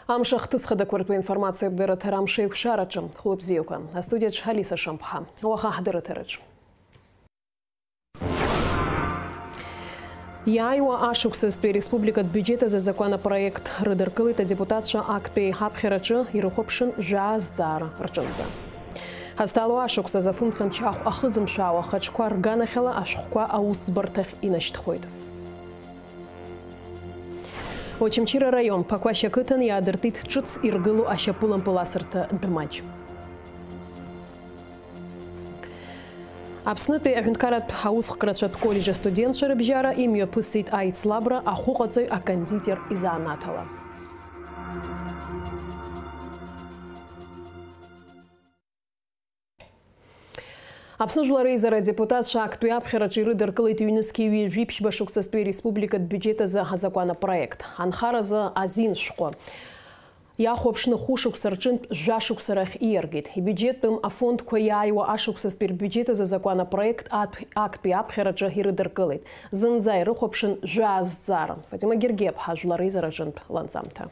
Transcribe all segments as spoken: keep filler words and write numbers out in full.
Амш ахҭыс хадақәа ртәы информациатә дырраҭара амш еиқәшараҿы. Хәлыбзиақәа. Астудиаҿ Алиса Шамԥҳа. Уаха ҳдырраҭараҿы. Иааиуа ашықәсазтәи ареспубликатә биуџьет азы азакәан апроект рыдыркылеит адепутатцәа, актәи аԥхьараҿы ирыхәаԥшын жәаа зҵаара рҿынӡа. Ҳазҭало ашықәс азы афымцамч ахә ахызымшәаауа ахаҿқәа рганахьала ашәҟәқәа аусӡбарҭахь инашьҭхоит. Очамчыра араион Ԥақәашь ақыҭан иаадыртит ҿыц иргылоу ашьапылампыл асырҭа дәмаҷ. Аԥснытәи аҳәынҭқарратә аусхкрацәатә коллеџь астудентцәа рыбжьара имҩаԥысит аицлабра ахәыҟаҵаҩ акондитер изанааҭала. Аԥсны Жәлар Реизара адепутатцәа актәи аԥхьараҿы ирыдыркылеит ҩнызқьи ҩажәи ԥшьба шықәсазтәи ареспубликатә биуџьет азы азакәан апроект. Анхаразы азин шәҟәы. Иахәаԥшны хәышықәса рҿынтә жәа шықәса рахь ииаргеит. Ибиуџьеттәым афондқәа иааиуа ашықәсазтәи рбиуџьет азы азакәан апроект атә-, актәи аԥхьараҿы ирыдыркылеит. Зынӡа ирыхәаԥшын жәаа зҵаара. Фатима Гергиаԥҳа, Жәлар Реизара аҿынтә ланҵамҭа.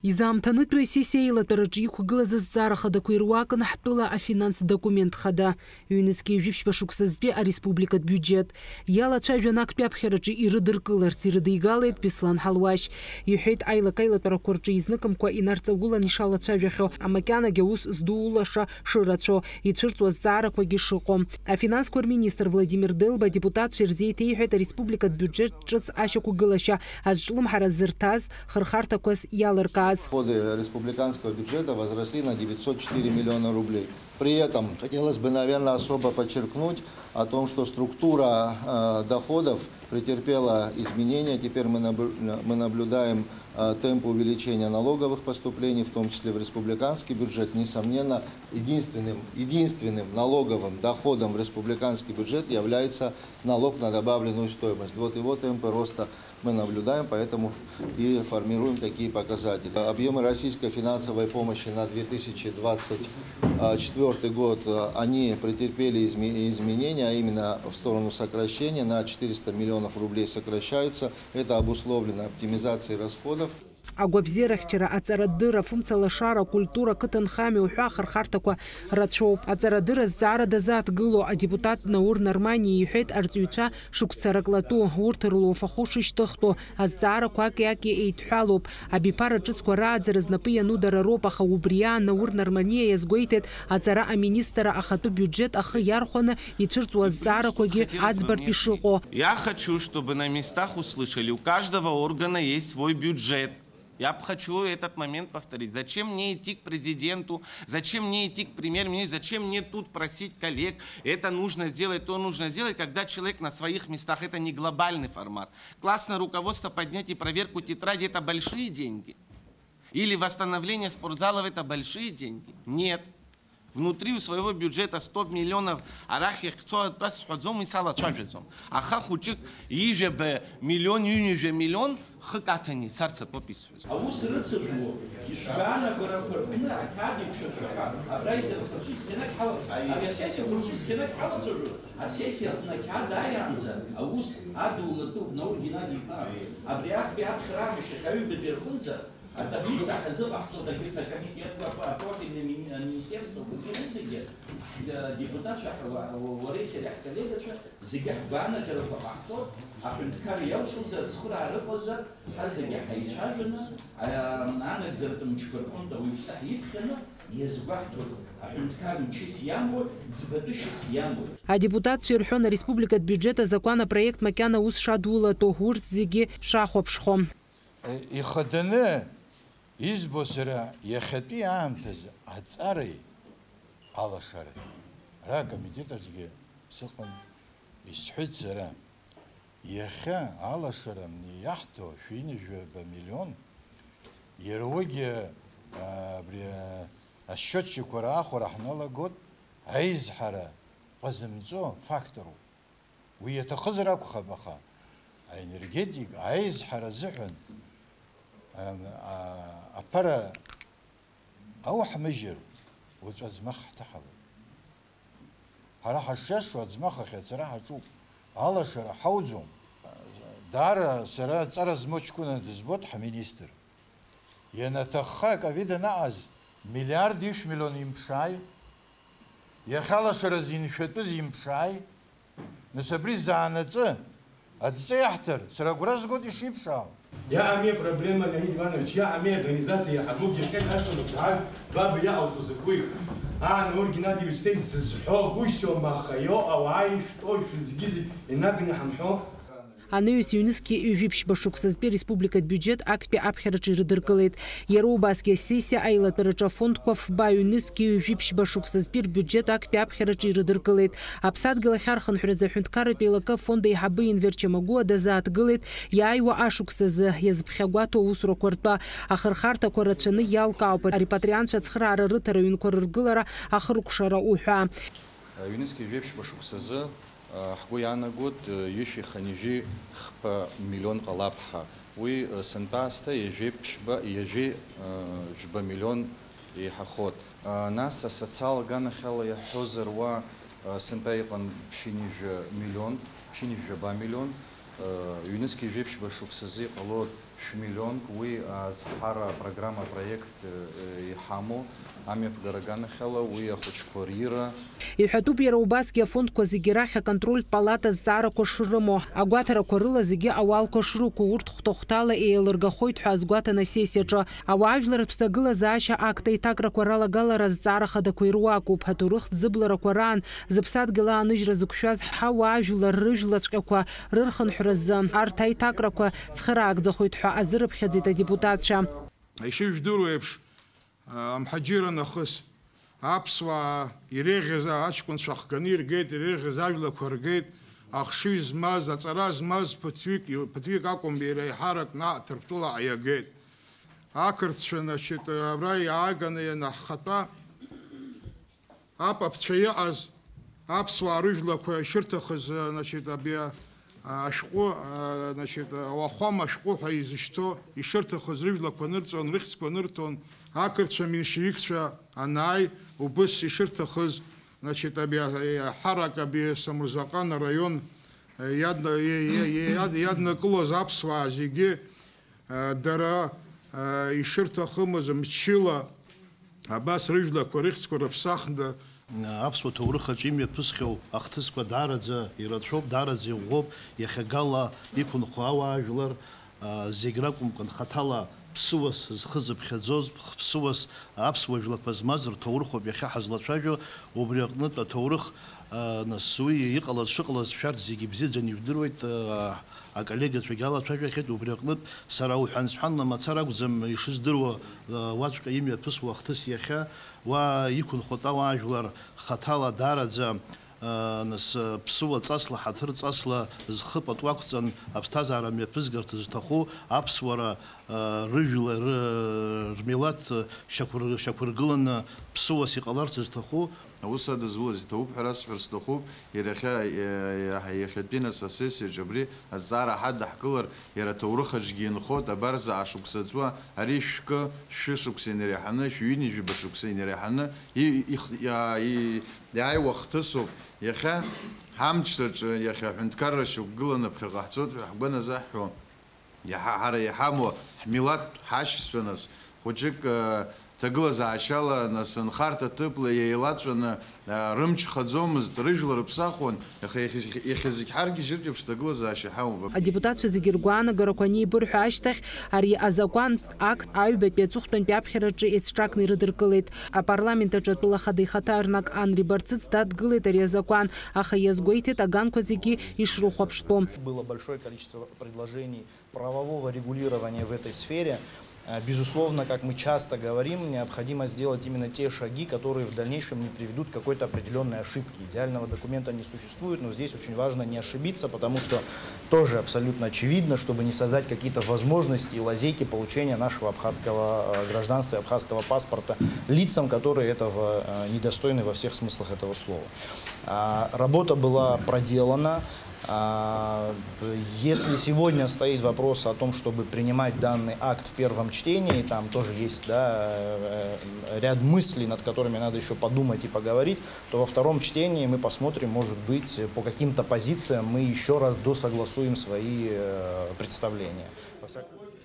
Изаамҭанытәи асессиа аилатәараҿы иқәгылаз азҵаара хадақәа ируакын ҳтәыла афинанс документ хада, ҩнызқьи жәиԥшьба шықәсазтәи ареспубликатә биуџьет. Иалацәажәан актәи аԥхьараҿы ирыдыркыларц ирыдигалеит Беслан Ҳалуашь. Иҳәеит, аилак-аилатәарақәа рҿы изныкымкәа инарҵаулан ишалацәажәахьоу, амакьанагьы аус здуулаша шырацәоу, ицәырҵуа азҵаарақәагьы шыҟоу. Афинансқәа рминистр Владимир Делба адепутатцәа ирзеиҭеиҳәеит ареспубликатә биуџьет ҿыц ашьақәгылашьа, азҿлымҳара зырҭаз, хырхарҭақәас иалыркааз. Расходы республиканского бюджета возросли на девятьсот четыре миллиона рублей. При этом хотелось бы, наверное, особо подчеркнуть о том, что структура, э, доходов претерпела изменения. Теперь мы наблю-, мы наблюдаем, э, темпы увеличения налоговых поступлений, в том числе в республиканский бюджет. Несомненно, единственным, единственным налоговым доходом в республиканский бюджет является налог на добавленную стоимость. Вот его темпы роста мы наблюдаем, поэтому и формируем такие показатели. Объемы российской финансовой помощи на две тысячи двадцать четвёртый год, э, они претерпели изме-, изменения, а именно в сторону сокращения, на четыреста миллионов рублей сокращаются. Это обусловлено оптимизацией расходов. Агәабзиарахьчара, аҵарадырра, афымцалашара, акультура, ақыҭанхамҩа уҳәа ахырхарҭақәа рацәоуп. Аҵарадырра азҵаара дазааҭгыло адепутат Наур Нарманиа иҳәеит, арҵаҩцәа шықәцарак латәу, урҭ рлоуфахәы шышьҭыхтәу, азҵаарақәа аки-аки еидҳәалоуп. Абиԥара ҿыцқәа рааӡара знапы иану дара роуп, аха убри аан Наур Нарманиа иазгәеиҭеит, аҵара аминистрра ахатәы биуџьет ахы иархәаны ицәырҵуа азҵаарақәагьы аӡбартә ишыҟоу. Я хочу, чтобы на местах услышали, у каждого органа есть свой бюджет. Я б-, хочу этот момент повторить. Зачем мне идти к президенту? Зачем мне идти к премьер-министру? Зачем мне тут просить коллег? Это нужно сделать, то нужно сделать, когда человек на своих местах. Это не глобальный формат. Классное руководство поднять и проверку тетради — это большие деньги? Или восстановление спортзалов — это большие деньги? Нет. Внутри у своего бюджета сто миллионов арахь иахьцо атәы сҳәаӡом, исалацәажәаӡом. Аха хәыҷык ҩажәаба миллион, ҩынҩажәа миллион хык аҭаны ицарц атәоуп исҳәаз. Аус рыцыржәуа, ишәгәаанагарақәа рҟны ақьаад еиқәшәыршәыҳәа абра изырхырҿы зқьанак ҳалацәажәоит. Абри асессиақәа рҿы зқьанак ҳалацәажәоит. Асессиа аҟны ақьаад ааиаанӡа аус адулатәуп, Наур Геннади-иԥа. Абри актәи аԥхьара аҳәашьахь аҩбатәи рҟынӡа Атаблица ҳазыҟаҳҵоит, егьырҭ акомитетқәа, апрофильный мини-, аминистерствақәа, зегьы-зегьы, ҳдепутатцәа, ҳа-, уа-, уа-, уареи сареи ҳколлегацәа, зегьы ҳгәаанагарақәа ҟаҳҵоит, аҳәынҭқар иалшозар, ацхыраара ыҟазар, ҳазегьы ҳаицәажәаны, а-, анагӡаратә мчқәа рҟынтә ауаҩԥсы ҳиԥхьаны иазгәаҳҭоит, аҳәынҭқар мчыс иамои, ӡбатәышьас иамои. Адепутатцәа ирҳәон, ареспубликатә биуџьет азакәан апроект макьана аус шадулатәу, урҭ зегьы шахәаԥшхо. Ихаданы избо сара иахьатәи аамҭазы аҵареи алашареи. Ара акомитет аҿгьы сыҟан, исҳәеит сара, иахьа алашара иаҳҭо шәи ҩынҩажәаба миллион, иара уигьы, а, абри, а, асчиотчикқәа раахәара ҳналагоит, аизҳара ҟазымҵо факторуп. Уи иаҭахызар акәхап, аха аенергетик аизҳара азыҳәан, ам, а, аԥара ауҳмыжьыр, уаҵәы аӡмах ҳҭаҳалоит. Ҳара ҳашиашоу аӡмах ахь ацара ҳаҿуп, алашара ҳауӡом. Даара сара аҵара змоу ҷкәына дызбоит ҳминистр. Ианаҭахха аковид анаҟаз, миллиард ишә миллион имԥшааи, иахьа лашара зиншәатәыз имԥшааи, нас абри заанаҵы, адҵа иаҳҭар, сара агәра згоит ишиԥшаау. Иаҳами апроблема, Леонид Иванович, иаҳами аорганизациа иаҳабугьы иахьа асҭамыр дааҩ, баб иаҟауҵо закәи? Аа, Наур Геннадьевич, са исызҳәо гәышьом, аха иоуа ауаа ишәтәоу шәызгьы зегь инагны ҳамҳәо. Анаҩс ҩнызқьи ҩажәи ԥшьба шықәсазтәи ареспубликатә биуџьет актәи аԥхьараҿы ирыдыркылеит. Иара убасгьы асессиа аилатәараҿы афондқәа фба ҩнызқьи ҩажәи ԥшьба шықәсазтәи рбиуџьет актәи аԥхьараҿы ирыдыркылеит. Аԥсадгьыл ахьархынҳәразы аҳәынҭқарратә еилакы афонд аиҳабы Енвер Чамагәуа дазааҭгылеит иааиуа ашықәсазы иазԥхьагәаҭоу аусурақәа ртәы ахырхарҭақәа рацәаны иалкаауп арепатриантцәа ацхыраара рыҭара, аҩнқәа рыргылара, ахыркәшара уҳәа. Ҩнызқьи жәеиԥшьба шықәсазы, ҳгәы иаанагоит, ҩышәи хынҩажәи хԥа миллион ҟалап ҳәа. Уи, сынтәа аасҭа ҩажәи ԥшьба, ҩажәи, жәба миллион еиҳахоит. Нас асоциал аганахьала иаҳҳәозар, уа, сынтәа иҟан ԥшьынҩажәа миллион, ԥшьынҩажәаба миллион, ҩнызқьи жәеиԥшьба шықәсазы иҟалоит шәмиллионк, уи азҳара апрограмма апроект, э, иҳамоу амҩаԥгара аганахьала уи ахәыҷқәа рира. Иҳәатәуп иара убасгьы афондқәа зегьы рахь аконтрольтә палата зҵаарақәа шрымоу. Агәаҭарақәа рыла зегьы ауалқәа шрықәу, урҭ хәҭа-хәҭала еилыргахоит ҳәа азгәаҭан асессиаҿы. Ауаажәларратә ҭагылазаашьа акт аиҭакрақәа ралагалара азҵаара хадақәа ируакуп. Аҭоурыхтә ӡыбларақәа раан зыԥсадгьыл ааныжьра зықәшәаз ҳауаажәлар рыжәлаҵәҟьақәа рырхынҳәразы арҭ аиҭакрақәа цхыраагӡахоит ҳәа азырыԥхьаӡеит адепутатцәа. Ишыжәдыруа еиԥш, амҳаџьыраа нахыс аԥсуаа иреиӷьыз аҷкәынцәа хганы иргеит, иреиӷьыз ажәлақәа ргеит, ахшыҩ змаз, аҵара змаз ԥыҭҩык, ԥыҭҩык акәым, иреиҳарак наҟ Ҭырқәтәылаҟа иагеит. Ақырҭцәа, значит, абра иааганы ианаҳхатәа, апапцәа иҟаз, аԥсуаа рыжәлақәа ишырҭахыз, значит, абри, а, ашәҟәы, а, значит, ауахәама ашәҟәы ҳәа изышьҭоу ишырҭахыз рыжәлақәа нырҵон, рыхьӡқәа нырҭон, ақырҭцәа меншевикцәа анааи, убыс ишырҭахыз, значит, абри, а, ҳарак абри Самурзаҟан араион, а, иадна-, и-, и-, и-, иад-, иаднакылоз аԥсуаа зегьы, а, дара, а, ишырҭахымыз мчыла, абас рыжәлақәа рыхьӡқәа рыԥсахны. Аԥсуа ҭоурых аҿы имҩаԥысхьоу ахҭысқәа даараӡа ирацәоуп, даараӡа иӷәӷәоуп, иахьагала иқәынхо ауаажәлар, а, зегь ракәымкәан, хаҭала ԥсыуас зхы зыԥхьаӡоз, ԥсыуас аԥсуа жәлақәа змаз рҭоурыхоуп иахьа ҳазлацәажәо, убри аҟнытә аҭоурых, а, нас уи иҟалаз шыҟалаз шәарҭ зегьы ибзиаӡаны ижәдыруеит, а, аколлегацәагьы алацәажәахьеит, убри аҟнытә сара уҳәан-сҳәанла мацара акәӡам ишыздыруа, уаҵәҟьа имҩаԥысуа ахҭыс иахьа, уа иқәынхоит ауаажәлар хаҭала даараӡа, нас, ԥсыуа ҵасла, ҳаҭыр ҵасла зхы пату ақәҵан аԥсҭазаара мҩаԥызгарҭа зҭаху аԥсуара, рыжәла, ры-, рмилаҭ шьақәыр-, шьақәыргыланы ԥсыуас иҟаларц зҭаху. Аус адызулаз иҭабуп ҳәа расҳәар сҭахуп, иара иахьа, иа-, иа-, иахьатәи нас асессиаҿы абри азҵаара ҳадаҳкылар, иара аҭоурых аҿгьы инхоит, абар заҟа шықәса ҵуа, ари шәкы, шәышықәса инареиҳаны, шәҩынҩажәаба шықәса инареиҳаны и-, их-, иа-, и-, иааиуа хҭысуп. Иахьа ҳамчраҿы, иахьа аҳәынҭқарра шьақәгыланы ԥхьаҟа ҳцоит ҳәа ҳгәы аназаҳҳәо. Иаҳа ҳара иҳамоу ҳмилаҭтә ҳашьцәа нас, хәыҷык, э, ҭагылазаашьала, нас, нхарҭа ҭыԥла еилаҵәаны, э, рымч хаӡомызт, рыжәла рыԥсахуан, аха иахьа, иахьа зегь ҳаргьежьыртә еиԥш ҭагылазаашьа ҳамоуп. Адепутатцәа зегьы ргәаанагарақәа анеибырҳәа ашьҭахь, ари азакәантә акт аҩбатәи аҵыхәтәантәи аԥхьараҿы еицҿакны ирыдыркылеит. Апарламент аҿы атәыла ахада ихаҭарнак Анри Барцыц дадгылеит ари азакәан, аха иазгәеиҭеит аганқәа зегьы ишрыхәаԥштәу. Было большое количество предложений правового регулирования в этой сфере. Э, безусловно, как мы часто говорим, необходимо сделать именно те шаги, которые в дальнейшем не приведут к какой-то определённой ошибке. Идеального документа не существует, но здесь очень важно не ошибиться, потому что тоже абсолютно очевидно, чтобы не создать какие-то возможности и лазейки получения нашего абхазского, э, гражданства и абхазского паспорта лицам, которые этого, э, недостойны во всех смыслах этого слова. А, работа была проделана. А, Если сегодня стоит вопрос о том, чтобы принимать данный акт в первом чтении, там тоже есть, да, э, ряд мыслей, над которыми надо еще подумать и поговорить, то во втором чтении мы посмотрим, может быть, по каким-то позициям мы еще раз досогласуем свои э, представления.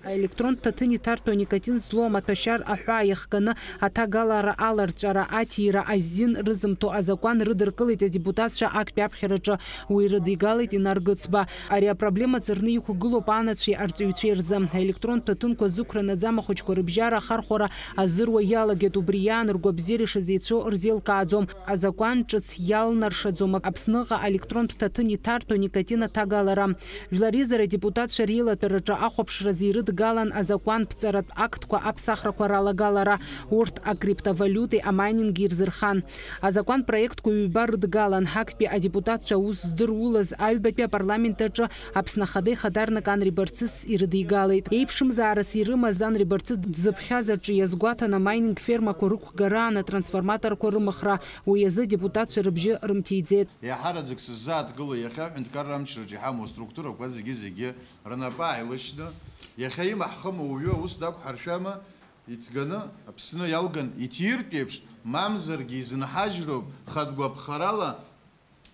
Аелектронтә ҭаҭын иҭарҭәо аникотин злоу амаҭәашьар аҳәаа иахганы аҭагалара аларҵәара, аҭира азин рызымҭо азакәан рыдыркылеит адепутатцәа актәи аԥхьараҿы. Уи рыдигалеит Инар Гыцба. Ари апроблема ҵарны иқәгылоуп анацәеи арҵаҩцәеи рзы. Аелектронтә ҭаҭынқәа зықәра наӡам ахәыҷқәа рыбжьара ахархәара азыруа иалагеит, убри иаан ргәабзиара ишазеицәоу рзеилкааӡом. Азакәан ҿыц иалнаршаӡом Аԥсныҟа аелектронтә ҭаҭын иҭарҭәо аникотин аҭагалара. Жәлар реизара адепутатцәа реилатәараҿы ахәаԥшразы ирыдгалан азакәанԥҵаратә актқәа аԥсахрақәа ралагалара, урҭ акриптовалиутеи амайнинги ирзырхан. Азакәан проектқәа ҩба рыдгалан, актәи адепутатцәа аус здырулаз аҩбатәи апарламент аҿы Аԥсны Ахада ихаҭарнак Анри Барцыц ирыдигалеит. Еиԥшымзаарас ирымаз Анри Барцыц дзыԥхьаз аҿы иазгәаҭан амайнинг фермақәа рықәгараан атрансформаторқәа рымыхра, уи азы адепутатцәа рыбжьы рымҭиӡеит. Еиҳараӡак сыззааҭгыло иахьа аҳәынҭқарра амчраҿы иҳамоу аструктурақәа зегьы-зегьы рнапы ааилышьны, иахьа имаҳхым ауаҩы аус дақәҳаршәама, иҭганы, Аԥсны иалган иҭиртә еиԥш, мамзаргьы изынҳажьроуп хатә гәаԥхарала,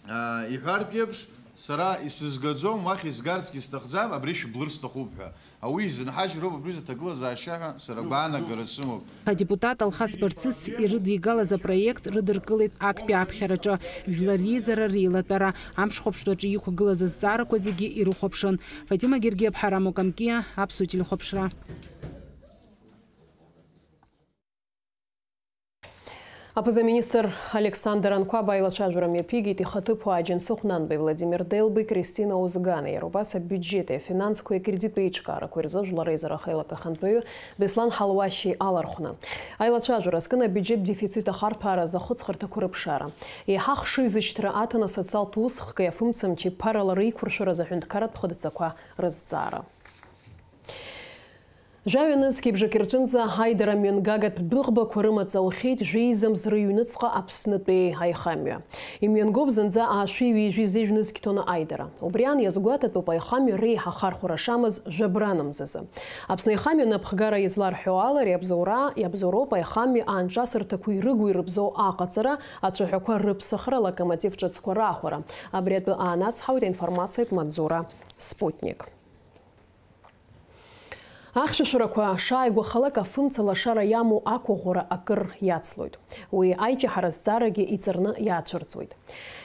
аа, иҳәартә еиԥш, сара исызгаӡом, уахь изгарцгьы сҭахӡам, абри шәыблыр сҭахуп ҳәа. Ауаҩы изынҳажьроуп абри зыҭагылазаашьа ҳәа сара агәаанагара сымоуп. Адепутат Алхас Барцыц ирыдигалаз апроект рыдыркылеит актәи аԥхьараҿы, Жәлар реизара реилатәара, амшхәаԥштәаҿы иқәгылаз азҵаарақәа зегьы ирыхәаԥшын. Фатима Гергиаԥҳа, Рамо Камкиа, Аԥсуа телехәаԥшра. Аԥыза-министр Александр Анқәаб аилацәажәара мҩаԥигеит ихаҭыԥуаа Џьансыхә Нанбеи, Владимир Делбеи, Кристина Озгани, иара убас абиуџьети афинансқәеи акредиттә еиҿкаарақәеи рзы Жәлар реизара ахеилак ахантәаҩы Беслан Ҳалуашьи алархәны. Аилацәажәара азкын абиуџьет дефицит ахарҭәаара азы ахәыцхырҭақәа рыԥшаара, еиҳа ахшыҩзышьҭра аҭаны асоциалтә усхки афымцамчи ԥарала реиқәыршәаразы аҳәынҭқарратә хыдҵақәа рызҵаара. Жәаҩа нызқь бжаки рҿынӡа аидара мҩангагатә дәыӷбақәа рымаҵ аухьеит жәеиза мза рыҩныҵҟа Аԥснытәи аихамҩа. Имҩангоуп зынӡа аашәи ҩажәи зежә нызқь тонна аидара. Убри аан иазгәаҭатәуп аихамҩа реиҳа ахархәара шамаз жәабран мзазы. Аԥсны аихамҩа напхгара иазларҳәо ала, ари абзоура иабзоуроуп аихамҩа аанҿасырҭақәеи рыгу ирыбзоу аҟаҵара, ацәаҳәақәа рыԥсахра, локомотив ҿыцқәа раахәара. Абри атәы аанацҳауеит аинформациатә маҵзура Спутник. Ахьшәашәарақәа шааигәахалак афымца лашара иамоу ақәыӷәӷәара акыр иацлоит. Уи аиҷаҳара азҵаарагьы иҵарны иаацәырҵуеит.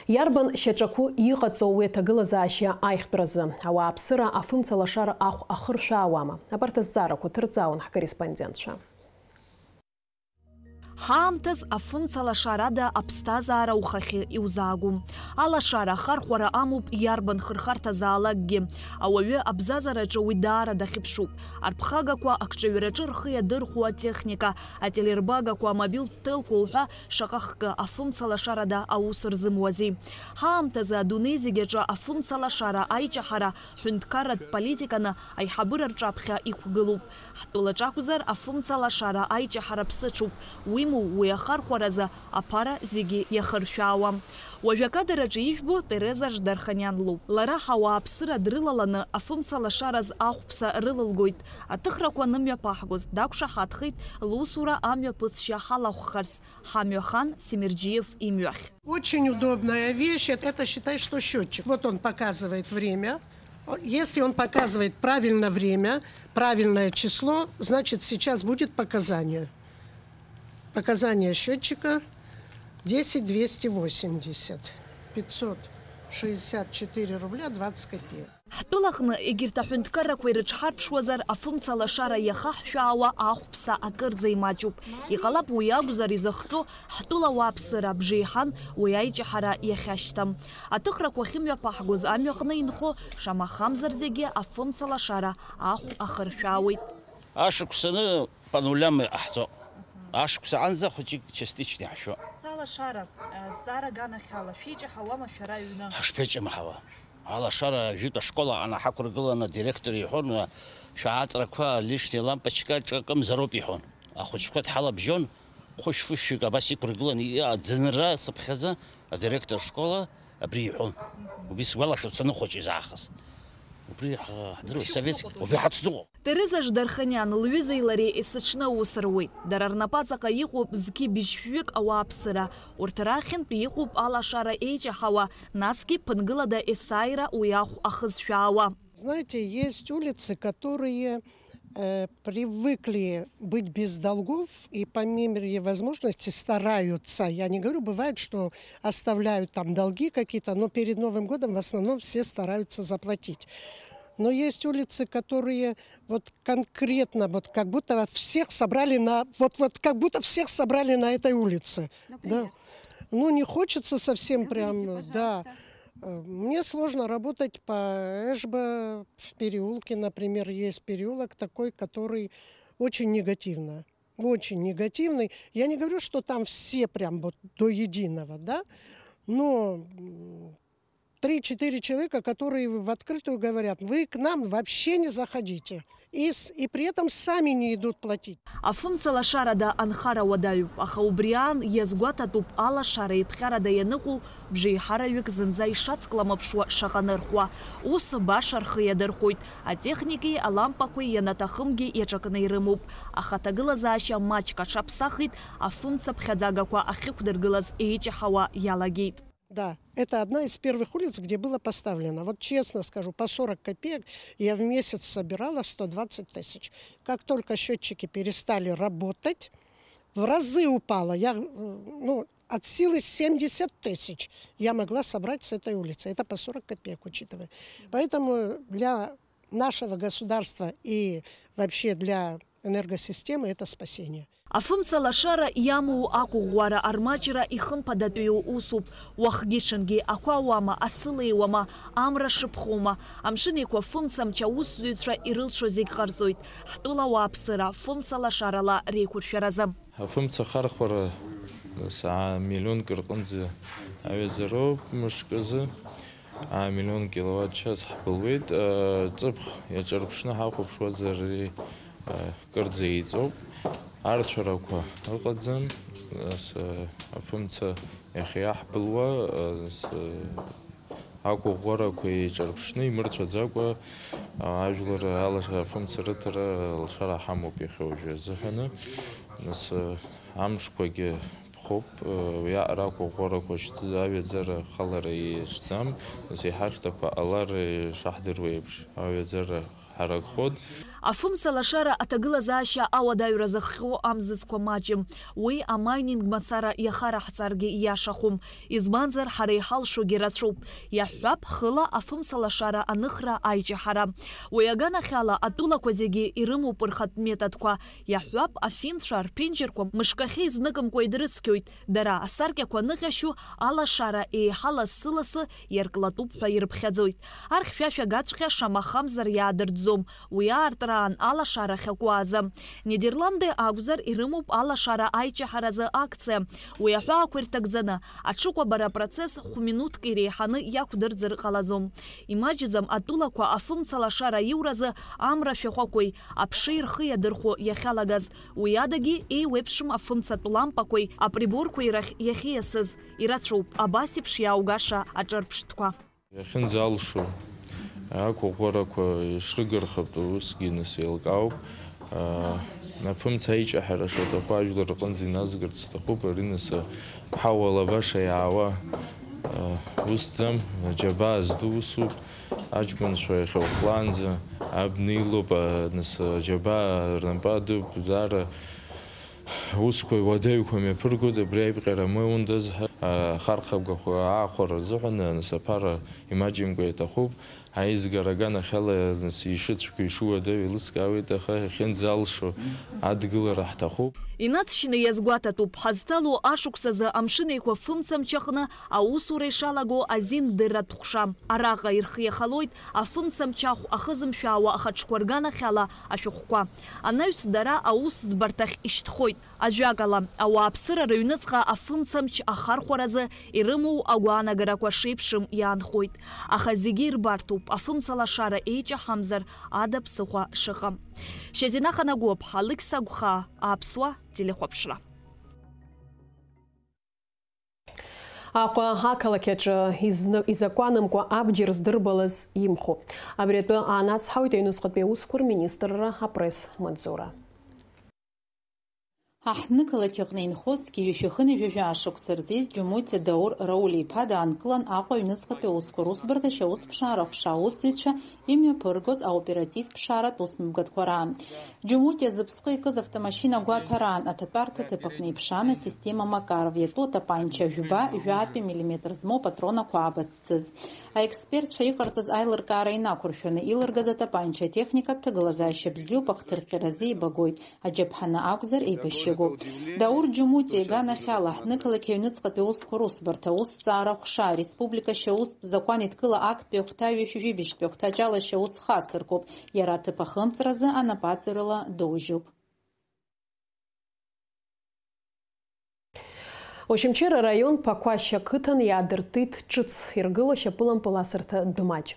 Иарбан шьаҿақәоу иҟаҵоу уи аҭагылазаашьа аиӷьтәразы? Ауааԥсыра афымца лашара ахә ахыршәаауама? Абарҭ азҵаарақәа ҭырҵаауан ҳкорреспондентцәа. Ҳаамҭаз афымцалашарада аԥсҭазаара ухахьы иузаагом. Алашара ахархәара амоуп иарбан хырхарҭазаалакгьы. Ауаҩы абзазараҿы уи даара дахьыԥшуп. Арԥхагақәа, акҿаҩраҿы рхы иадырхәо атехника, ателербагақәа, амобилтә ҭелқәа уҳәа шаҟа хкы афымцалашарада аус рзымуазеи. Ҳаамҭазы адунеи зегь аҿы афымцалашара аиҷаҳара ҳәынҭқарратә политиканы аиҳабыра рҿаԥхьа иқәгылоуп. Ҳтәылаҿ акәзар, афымцалашара аиҷаҳара ԥсыҽуп, уимоу, уи ахархәаразы аԥара зегьы иахыршәаауам. Уажә акадр аҿы ижәбо Тереза Ждарханиан лоуп. Лара ҳауааԥсыра дрылаланы афымцалашараз ахәԥса рылылгоит. Аҭыхрақәа анымҩаԥаҳгоз, дақәшаҳаҭхеит лусура амҩаԥысшьа ҳалахәхарц, ҳамҩахан Семерџьиев имҩахь. Очень удобная вещь, это, это считай, что счетчик. Вот он показывает время. Если он показывает правильно время, правильное число, значит, сейчас будет показание. Показание счетчика десять двести восемьдесят, пятьсот шестьдесят четыре рубля двадцать копеек. Ҳтәылаҟны егьырҭ аҳәынҭқаррақәа ирыҽҳарԥшуазар, афымца лашара иахаҳшәаауа ахәԥса акырӡа имаҷуп. Иҟалап, уи акәзар изыхҟьо, ҳтәыла ауааԥсыра бжеиҳан уи аиҷаҳара иахьашьҭам. Аҭыхрақәа ахьымҩаԥаҳгоз амҩаҟны инхо, шамахамзар зегьы афымца лашара ахә ахыршәаауеит. Ашықәсаны по нулям иҟаҳҵо. Ашықәс аанӡа хәыҷык частично иаҳшәо. Алашара, э, зҵаара аганахьала, шәиҷаҳауама шәара аҩны? Ҳашԥеиҷамҳауа? Алашара жәытә ашкол аҟны ҳақәыргыланы адиректор иҳәон, шәааҵрақәа лишни лампочка ҿакымзароуп иҳәон. Ахәыҷқәа дҳалабжьон, хәышә-фышәҩык абас иқәыргыланы, иа-, аӡынра сыԥхьаӡа адиректор школа Абри иҳәон. Убри сгәалашәоит саныхәыҷыз аахыс. Убри ҳа-, ҳдыруеит, советск, убри ҳацныҟәо. Тереза Ждарханиан лҩызеи лареи есыҽны аус руеит. Дара рнапаҵаҟа иҟоуп зқьи быжьшәҩык ауааԥсыра. Урҭ рахьынтә иҟоуп алашара еиҷаҳауа, насгьы ԥынгылада есааира уи ахә ахызшәаауа. Знаете, есть улицы, которые, э, привыкли быть без долгов и по мере возможности стараются. Я не говорю, бывает, что оставляют там долги какие-то, но перед Новым годом в основном все стараются заплатить. Но есть улицы, которые вот конкретно, вот как будто всех собрали на, вот, вот как будто всех собрали на этой улице. Например? Да. Ну, не хочется совсем прям, да. Э, мне сложно работать по Эшбе в переулке, например, есть переулок такой, который очень негативно, очень негативный. Я не говорю, что там все прям вот до единого, да, но, м, три-четыре человека, которые в открытую говорят: «Вы к нам вообще не заходите». И с-, и при этом сами не идут платить. Афымца лашарада анхара уадаҩуп, аха убри аан иазгәаҭатәуп алашара еиԥҟьарада ианыҟоу бжеиҳараҩык зынӡа ишацкламыԥшуа шаҟа нырхуа. Ус баша рхы иадырхәоит атехникеи алампақәеи, ианаҭахымгьы иаҿакны ирымоуп. Аха аҭагылазаашьа маҷк аҽаԥсахит, афымца ԥхьаӡагақәа ахьықәдыргылаз еиҷаҳауа иалагеит. Да, это одна из первых улиц, где было поставлено. Вот честно скажу, по сорок копеек я в месяц собирала сто двадцать тысяч. Как только счётчики перестали работать, в разы упало. Я, э, ну, от силы семьдесят тысяч я могла собрать с этой улицы. Это по сорок копеек, учитывая. Поэтому для нашего государства и вообще для энергосистемы это спасение. Афымца лашара иамоу ақәыӷәӷәара армаҷра ихымԥадатәиу усуп. Уахгьы-ҽынгьы ақәа ауама, асы леиуама, амра шыԥхоума, Амшын Еиқәа фымцамч аусзуҩцәа ирылшо зегь ҟарҵоит, ҳтәыла ауааԥсыра фымца лашарала реиқәыршәаразы. Афымца ахархәара саа миллионк рҟынӡа аҩаӡароуп мышк азы. Аа, миллион киловатт-час ҳбылуеит. Ҵыԥх иаҿырԥшны ҳахәаԥшуазар, ари, кырӡа еиҵоуп. Арцәарақәа ыҟаӡам. Нас, афымца иахьа иаҳбылуа, нас, ақәыӷәӷәарақәа еиҿырԥшны, имырцәаӡакәа, ажәлар алашара, афымца рыҭара алшара ҳамоуп иахьа уажәы азыҳәаны. Нас, амшқәагьы ԥхоуп, уиаҟара ақәыӷәӷәарақәа шьҭ-, аҩаӡара халара иаҿӡам, нас иҳахьҭақәа ҟалар ишаҳдыруа еиԥш, аҩаӡара ҳаракхоит. Афымца лашара аҭагылазаашьа ауадаҩра зыхҟьо амзызқәа маҷым. Уи амайнинг мацара иахараҳҵаргьы ииашахом, избанзар, ҳара иҳалшогьы рацәоуп. Иаҳҳәап, хыла афымца лашара аныхра аиҷаҳара. Уи аганахьала атәылақәа зегьы ирымоуп рхатә методқәа. Иаҳҳәап, афинцәа рԥенџьырқәа мышкахьы изныкымкәа идрыцқьоит. Дара асаркьақәа ныҟьашьу алашара еиҳа лассы-лассы иарклатәуп ҳәа ирыԥхьаӡоит. Архьшәашәа гаҵәҟьа шамахамзар иаадыртӡом, уи аартраан алашара ахьакуазы. Нидерланди акәзар, ирымоуп алашара аиҷаҳаразы акциа. Уи аҳәаақәа ирҭагӡаны, аҽыкәабара апроцесс хә-минуҭк иреиҳаны иақәдырӡыр ҟалаӡом. Имаҷӡам атәылақәа афымца лашара аиуразы амра шәахәақәеи аԥшеи рхы иадырхәо иахьалагаз. Уи адагьы еиуеиԥшым афымцатә лампақәеи априборқәеи рахь иахьиасыз. Ирацәоуп абас еиԥш иааугаша аҿырԥштәқәа. Иахьынӡалшо, ақәыӷәӷәарақәа ишрыгырхатәу усгьы нас еилкаауп. Афымца аиҷаҳара шаҭаху ажәлар рҟынӡа иназгарц сҭахуп, ари нас ҳауала баша иаауа усӡам, аџьабаа зду усуп. Аҷкәынцәа иахьа ухәлаанӡа абна илоуп, нас аџьабаа рнапы адуп, даара усқәа уадаҩқәа мҩаԥыргоит, абри аиԥҟьара мыундаз ҳәа, ахархәагақәа аахәара азыҳәан, нас аԥара имаҷымкәа иаҭахуп, аизгара аганахьала, нас ишыцәгьоу ишыуадаҩу еилыскаауеит, аха иахьынӡалшо адгылара ҳҭахуп. Инаҵшьны иазгәаҭатәуп, ҳазҭало ашықәсазы Амшын Еиқәа фымцамч аҟны аусура ишалаго азин дырратә ҟәша. Араҟа ирхиахалоит афымцамч ахә ахызымшәаауа ахаҿқәа рганахьала ашәҟәқәа. Анаҩс дара аусӡбарҭахь ишьҭхоит. Ажәакала, ауааԥсыра рыҩныҵҟа афымцамч ахархәаразы ирымоу агәаанагарақәа шеиԥшым иаанхоит. Аха зегьы ирбарҭоуп, афымца лашара еиҷаҳамзар ада ԥсыхәа шыҟам. Шьазина Ханагәыԥҳа, Алықьса Гәхаа, Аԥсуа телехәаԥшра. Аҟәа ақалақь аҿы изны-, изакәанымкәа абџьар здырбалаз имхуп. Абри атәы аанацҳауеит аҩныҵҟатәи аусқәа рминистрра апресс-маҵзура. Аҳҭнықалақь аҟны инхозҭгьы ҩышәи хынҩажәи жәаа шықәса рзы ииз Џьумутиа Даур Рауль-иԥа даанкылан Аҟәа аҩныҵҟатәи аусқәа русбарҭа ашьаусԥшаара аҟәша аусзуҩцәа имҩаԥыргоз аоперативтә ԥшааратә усмҩаԥгатәқәа раан. Џьумутиа зыԥсҟы икыз автомашьына гәаҭараан аҭатәарҭа ҭыԥ аҟны иԥшаан асистема Макаров иатәу атапанча жәба, жәаатәи миллиметр змоу апатронақәа аабаццыз. Аекспертцәа иҟарҵаз аилыркаара инақәыршәаны илыргаз атапанча атехникатә ҭагылазаашьа бзиоуп, ахҭырҟьаразы еибагоит. Аџьаԥҳаны акәзар, еибашьыгоуп. Даур Џьумутиа иганахьала, ҳнықалақь аҩныҵҟатәи аусқәа русбарҭа аусҭҵаара аҟәша, ареспублика ашьаустә закәан еидкыла актәи ахәҭа ҩышәи жәибжьтәи ахәҭаҷала ашьаус хацыркуп, иара аҭыԥ ахымҵразы анапаҵаҩрала доужьуп. Очамчыра араион Ԥақәашь ақыҭан иаадыртит ҿыц иргыло ашьапылампыл асырҭа дәмаҷ.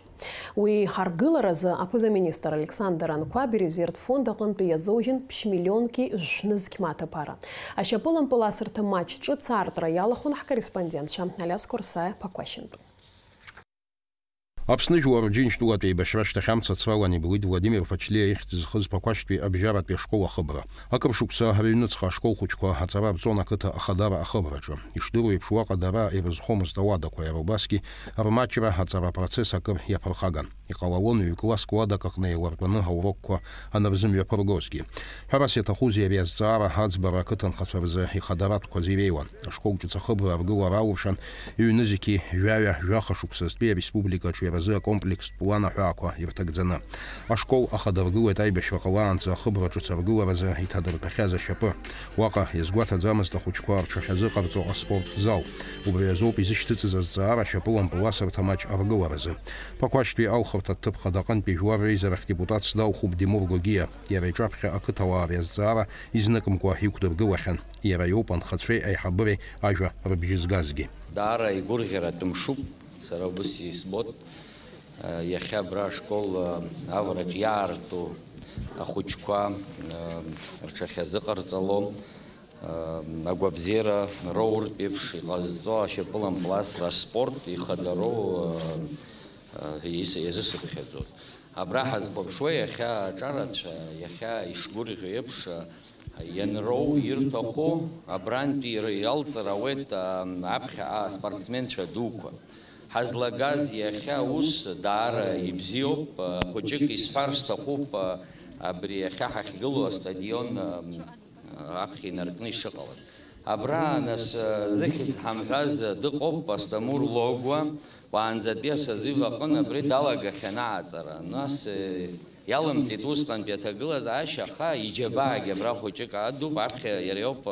Уи аргыларазы аԥыза-министр Александр Анқәаб ирезервтә фонд аҟынтәи иазужьын ԥшь-миллионки жәнызқь мааҭ аԥара. Ашьапылампыл асырҭа маҷ ҿыц аартра иалахәын ҳкорреспондентцәа Алиас Қәарсаиа Ԥақәашьынтә. Аԥсны жәлар Рџьынџьтәылатә еибашьра ашьҭахь амца ацралан иблит Владимир Ԥачлиа ихьӡ зхыз Ԥақәашьтәи абжьаратәи ашкол ахыбра. Акыр шықәса рыҩныҵҟа ашколхәыҷқәа аҵара рҵон ақыҭа ахадаара ахыбраҿы. Ишдыруеиԥш, уаҟа дара ирызхомызт ауадақәа, иара убасгьы рмаҷра аҵара апроцесс акыр иаԥырхаган. Иҟалалон ҩ-класск уадак аҟны еилартәаны аурокқәа анырзымҩаԥыргозгьы. Ҳәарас иаҭахузеи ари азҵаара аӡбара ақыҭанхацәа рзы ихадаратәқәаз иреиуан. Ашкол ҿыц ахыбра аргылара алшан, ҩнызқьи жәаҩа жәаха шықәсазтәи ареспубликаҿы иаразы акомплекстә план аҳәаақәа ирҭагӡаны. Ашкол ахадыргылеит аибашьра ҟалаанӡа ахыбра ҿыц аргыларазы иҭадыртәахьаз ашьапы. Уаҟа иазгәаҭаӡамызт ахәыҷқәа рҽахьазыҟарҵо аспорт зал. Убри азоуп изышьҭыҵыз азҵаара ашьапылампыл асырҭа маҷ аргыларазы. Ԥақәашьтәи алхырҭа аҭыԥ хада аҟынтәи жәлар реизарахь депутатс далхуп Димур Гогиа. Иара иҿаԥхьа ақыҭауаа ари азҵаара изныкымкәа иқәдыргылахьан. Иара иоуп анхацәеи аиҳабыреи ажәа рыбжьы згазгьы. Даара игәырӷьаратә мшуп, сара убыс исбот. Иахьа абра ашкол авараҿ иаарту ахәыҷқәа рҽахьазыҟарҵало, агәабзиара роуртә еиԥш иҟазҵо ашьапылампыл асра аспорт ихадароу, ис-, иазысыԥхьаӡоит. Абра ҳазхәаԥшуа иахьа аҿарацәа, иахьа ишгәырӷьо еиԥш, ианроу, ирҭаху, абрантәи ир-, иалҵыр ауеит, а, аԥхьаҟа аспортсменцәа дуқәа. Ҳазлагаз иахьа аус даара ибзиоуп, а, хәыҷык исҳәар сҭахуп, а, абри иахьа ҳахьгылоу астадион, а, аԥхьа инаркны ишыҟалаз. Абра, нас, зыхьӡ ҳамҳәаз дыҟоуп Астамур Логуа, уаанӡатәи асозив аҟын абри далагахьан аҟаҵара. Нас, иалымҵит усҟантәи аҭагылазаашьа, аха иџьабаагьы абра хәыҷык адуп, аԥхьа иара иоуп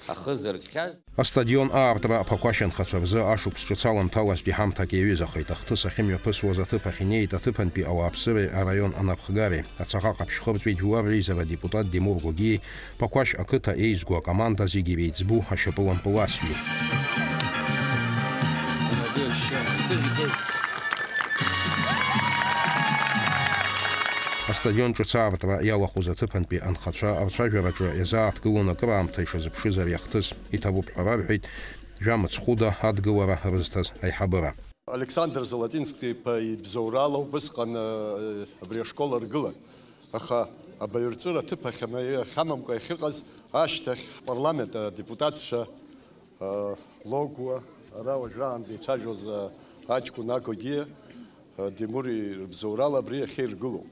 ахы зыркхьаз. Астадион аартра аԥақәашь анхацәа рзы ашықәс ҿыц аламҭалазтәи ҳамҭак иаҩызахеит. Ахҭыс ахьымҩаԥысуаз аҭыԥ ахь инеит аҭыԥантәи ауааԥсыреи араион анапхгареи, ацаҟа ҟаԥшьхырҵәеит жәлар реизара адепутат Димур Гогиеи, Ԥақәашь ақыҭа еизго акоманда зегьы иреиҵбу ашьапылампыласҩы. Астадион ҿыц аартра иалахәыз аҭыԥантәи анхацәа рцәажәараҿы иазааҭгылон акыраамҭа ишазыԥшыз ари ахҭыс. Иҭабуп ҳәа рарҳәеит жәамыцхәыда адгылара рызҭаз аиҳабыра. Александр Золотински-иԥа ибзоурала убысҟан, э, абри ашкол аргылан. Аха абаҩрҵәыра аҭыԥ ахьама-, ахьамамкәа иахьыҟаз ашьҭахь ҳпарламент адепутатцәа, э, Логуа, ара уажәраанӡа ицәажәоз, э, аҷкәын Агогиа, э, Димури рыбзоурала абри иахьа иргылоуп.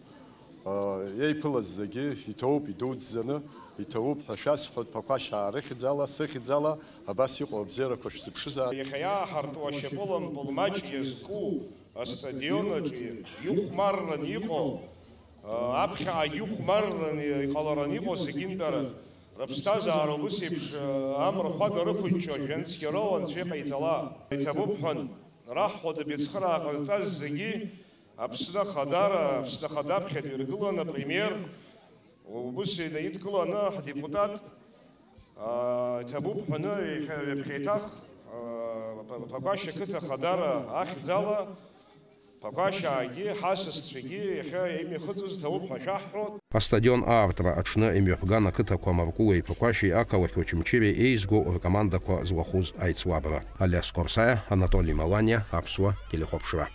Еиԥылаз зегьы иҭоуп идуӡӡаны, иҭоуп ҳәа шәасҳәоит, Ԥақәашь аарыхьӡала, сыхьӡала, абас иҟоу абзиарақәа шәзыԥшызаап. Иахьа иааҳарту ашьапылампыл маҷ иазку астадион аҿы ихәмарран иҟоу, аԥхьаҟагь ихәмарран иҟаларан иҟоу зегьынтәара рыԥсҭазаара убыс еиԥш амра хәага рықәыҷҷо жәҩан цәгьароу Анцәа иҟаиҵала. Иҭабуп ҳәан, раҳ Хәада Бецхыраа ҟазҵаз зегьы Аԥсны Ахадара, Аԥсны Ахада аԥхьатәи иргыланы апремиер убыс инаидкыланы ҳдепутат, аа, иҭабуп ҳәаны иахьа ҩаԥхьа еиҭах, аа, Ԥа-, Ԥақәашь ақыҭа Ахадара ахьӡала Ԥақәашьаагьы ҳасасцәагьы иахьа имҩахыҵыз ҭабуп ҳәа шәаҳҳәоит. Астадион аартра аҽны имҩаԥган ақыҭақәа Маркулеи Ԥақәашьи ақалақь Очамчыреи еизго ркомандақәа злахәыз аицлабра. Алиас Қорсаиа, Анатоли Маланиа, Аԥсуа телехәаԥшра.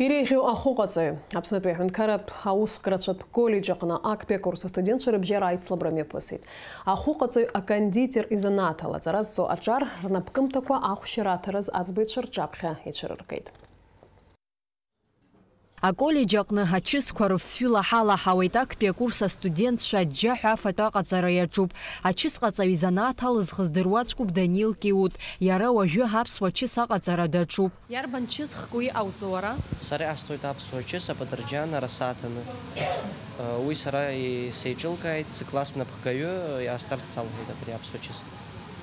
Иреиӷьу ахәыҟаҵаҩ. Аԥснытәи аҳәынҭқарратә аусхгарацәатә коллеџь аҟны актәи акурс астудентцәа рыбжьара аицлабра мҩаԥысит. Ахәыҟаҵаҩ акондитер изанааҭ ала аҵара зҵо аҿар рнапкымҭақәа ахәшьара аҭараз аӡбаҩцәа рҿаԥхьа ицәырыргеит. Аколлеџь аҟны ачысқәа рыфҩы лаҳалаҳауеит, актәи акурс астудентцәа аџьџьаҳәа афатә аҟаҵара иаҿуп. Ачысҟаҵаҩ изанааҭ алызхыз дыруаӡәкуп Данил Киут. Иара уажәы аԥсуа чыс аҟаҵара даҿуп. Иарбан чысхк уи иҟауҵо уара? Сара иҟасҵоит аԥсуа чыс апатырџьан арасааҭаны. Уи сара исеиҿылкааит, сыкласс напхгаҩы иҟасҵарц салҳәеит абри аԥсуа чыс.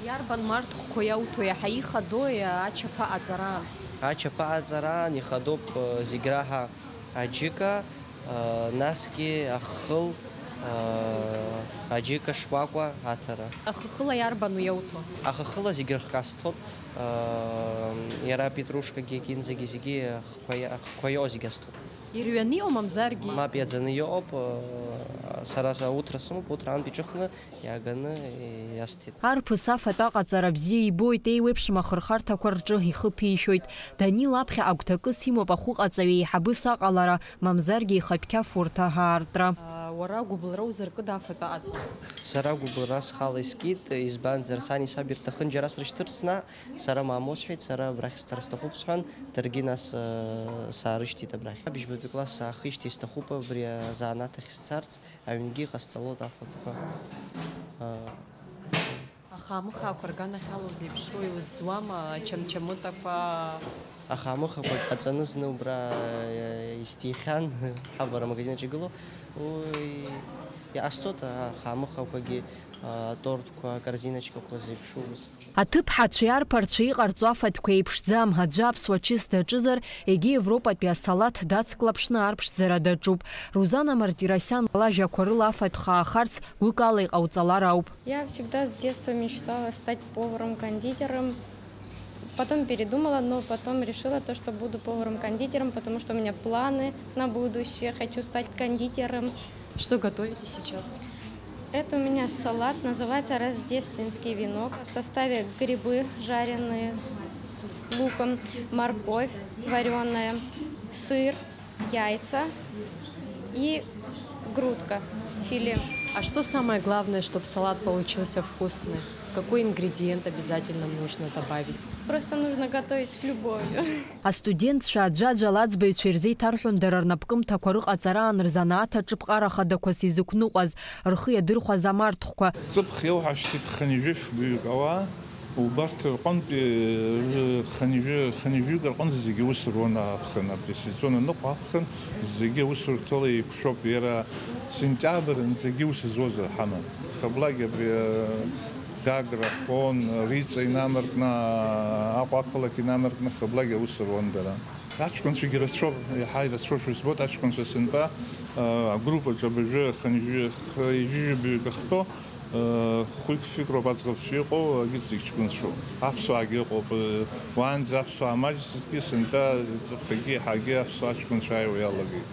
Иарбан марҭхәқәа иауҭо, иаҳа ихадои ачаԥа аҵараан? Ачаԥа аҵараан ихадоуп, зегь раҳа аџьыка, насгьы аххыл, аџьыка шкәакәа аҭара. Аххыла иарбану иауҭо? Аххыла зегь рыхк асҭоит, иара апетрушкагьы, акинзагьы зегьы ахқәа иа-, ахқәа иоу зегь асҭоит. Ирҩаны иҟоу мамзаргьы? Мап иаӡаны иҟоуп, сара са-, уҭра сымоуп, уҭра аантә иҿыхны иааганы иасҭеит. Арԥыс афатә аҟаҵара бзиа ибоит, еиуеиԥшым ахырхарҭақәа рҿы ихы ԥишәоит. Данил аԥхьа агәҭакыс имоуп ахәыҟаҵаҩ еиҳабыс аҟалара, мамзаргьы ихатә қьафурҭа аартра. Уара гәыбылра узыркыда афатә аҟаҵара? Сара гәыбылра схала искит, избанзар, сани саби рҭахын џьара срышьҭырц наҟ, сара мамоу сҳәеит, сара абрахь сцар сҭахуп сҳәан, даргьы нас, э, саарышьҭит абрахь. Абжьбатәи класс саахижьҭеи сҭахуп абри азанааҭ ахь сцарц. Аҩнгьы иҟасҵалоит афатәқәа. Аха амыхаақәа рганахьала узеиԥшрои, узӡуама, ачамчамытақәа? Аха амыхақәагь ҟаҵаны зны убра, э, исҭихьан, ҳабара амагазин аҿы игылоу. Уи иҟасҵоит, аха амыхақәагьы, а, аторткәа, акорзиночкақәа зеиԥшроу ус. Аҭыԥҳацәеи арԥарцәеи иҟарҵо афатәқәа еиԥшӡам, аӡәы аԥсуа чыс даҿызар, егьи Европатәи асалаҭ дацклаԥшны арԥшӡара даҿуп. Рузана Мартиросиан лажәақәа рыла афатә хаахарц гәыкала иҟауҵалар ауп. Я всегда с детства мечтала стать поваром-кондитером. Потом передумала, но потом решила то, что буду поваром-кондитером, потому что у меня планы на будущее. Хочу стать кондитером. Что готовите сейчас? Это у меня салат, называется рождественский венок. В составе грибы жареные с, с луком, морковь вареная, сыр, яйца и грудка, филе. А что самое главное, чтобы салат получился вкусный? Какой ингредиент обязательно нужно добавить? Просто нужно готовить с любовью. Астудентцәа аӡәаӡәала аӡбаҩцәа ирзеиҭарҳәон дара рнапкымҭақәа рыҟаҵараан рзанааҭ аҿы ԥҟара хадақәас изықәныҟәаз, рхы иадырхәаз амарҭхәқәа. Ҵыԥх иауҳашьҭит хынҩажәи фбаҩык ауаа, убарҭ рҟынтәи, э, хынҩажәи, хынҩажәаҩык рҟынӡа зегьы аус руан аԥхын, абри асезон аныҟәа аԥхын зегьы аусурҭала еиқәшәоуп, иара сентиабр зегьы аус зуазар ҳаман. Хыблак абри, э, Гагра, Фон, Риҵа инамаркны, Аҟәа ақалақь инамаркны хыблак аус руан дара. Аҷкәынцәагьы рацәоуп, иаҳа ирацәоушәа збоит аҷкәынцәа сынтәа, агруппаҿы абыржәы хынҩажәи, хынҩажәи жәаҩык ахтәоу, хәҩык фҩык роуп аӡӷабцәа иҟоу, егьырҭ зегь ҷкәынцәоуп. Аԥсуаагьы ыҟоуп, уаанӡа аԥсуаа маҷӡазгьы сынтәа ҵыԥхагьы еиҳагьы аԥсуа аҷкәынцәа ааиуа иалагеит.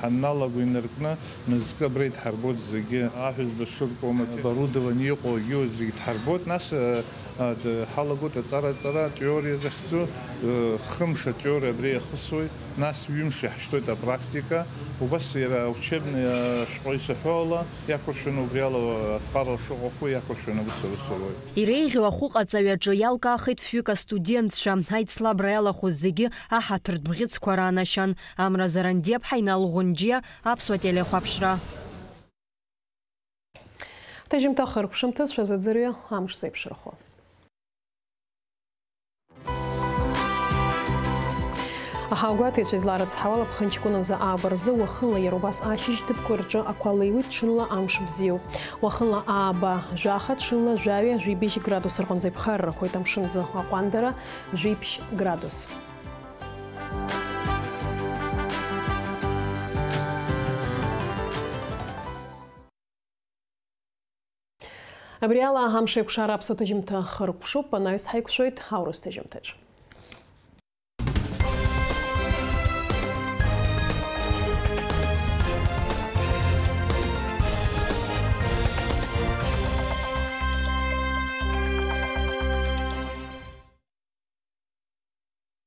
Ҳанналаго инаркны, мызкы абра идҳарбоит зегьы, аҳәызба шыркуа, оборудование иҟоу, егьи зегь дҳарбоит, нас, э, э, д-, ҳалагоит аҵара-ҵара, теориа захьӡу, э, хымш атеориа абра иахысуеит, нас ҩымш иаҳшьҭуеит апрактика, убас иара аучебный, э, шәҟәы исаҳәо ала, иақәыршәаны убри ала, э, аԥҟарала шыҟоу иақәыршәаны аус русуроуп. Иреиӷьу ахәыҟаҵаҩ аҿы иалкаахеит фҩык астудентцәа, аицлабра иалахәыз зегьы аҳаҭыртә бӷьыцқәа раанашьан. Амра Зарандиаԥҳа, Инал Ӷәынџьиа, Аԥсуа телехәаԥшра. Ҭыжьымҭа хыркәшамҭа шәазыӡырҩы амш зеиԥшрахо. Аха агәаҭеицәа изларыцҳауала, ԥхынҷкәыназы ааба рзы уахынла иара убас ашьыжь ҭыԥқәа рҿы ақәа леиуеит, ҽынла амш бзиоуп. Уахынла ааба жәаха, ҽынла жәаҩа, жәибжь градус рҟынӡа иԥхаррахоит, амшынзы аҟәандара жәиԥшь градус. Абри ала амш еиқәшара аԥсуа ҭыжьымҭа хыркәшоуп, анаҩс ҳаиқәшәоит аурыс ҭыжьымҭаҿ.